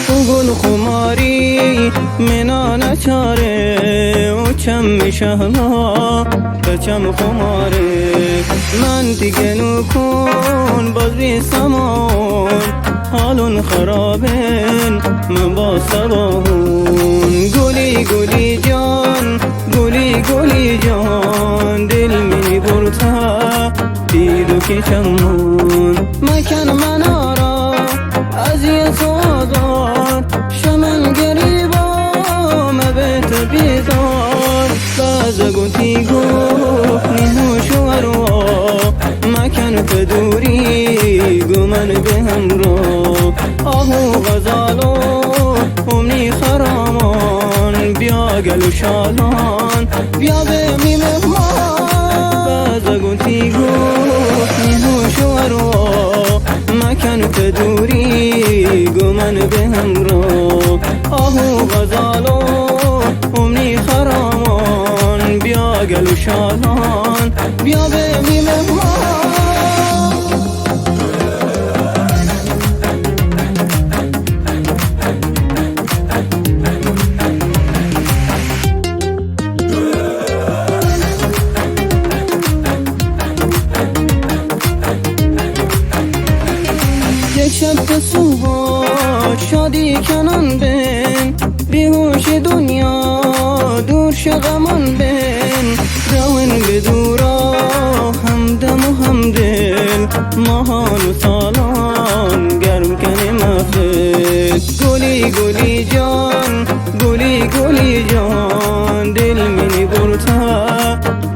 او گل خماری منا نچارے، او چم شہلا پہ چم خمارے. من تی گنوکون باز بی سماون، حالون خرابین من با سباہون. گلی گلی جان، گلی گلی جان، دل منی برتا تی دو کے چمون. مکن منارا اذیت و آزار، شمن گریبا مبیت بیزار. بازگو تی گو نی ہوش و اروا، مکن پہ دوری گو من بہ ہمرا. آہو غزالو، او منی خرامان، بیا گل و شالان، بیا بے می مہمان. بازگو تی گو نی ہوش و اروا، مکن پہ دوری گو من بہ ہمرا. آہو غزالو، او منی خرامان، بیا گل و شالان، بیا بے می مہمان. یک شب پہ صبح شادی کنان بین، بیہوش دنیا دور شہ غمان بین. روین بہ دورا ہمدم و ہمدل، ماہان و سالان گرم کنے محفل. گلی گلی جان، گلی گلی جان، دل منی برتا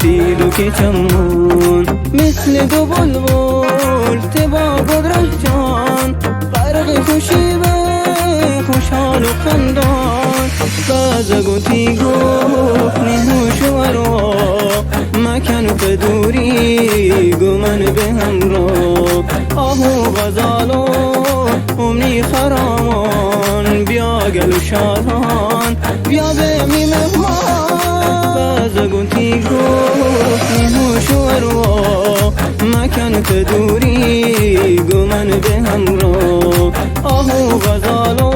تی دو کے چمون. مثل دو بلبل تبا بدرہ جان، فرق خوشی بے خوشحال و خندان. بازگو تی گو نی ہوش و اروا، مکن پہ دوری گو من بہ ہمرا. آہو غزالو، او منی خرامان، بیا گل و شالان، بیا بے می مہمان. بازگو تی گو نی ہوش و اروا، مکن پہ دوری گو من بہ ہمرا. آہو غزالو،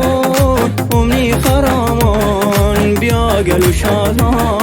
او منی خرامان، بیا گل و شالان،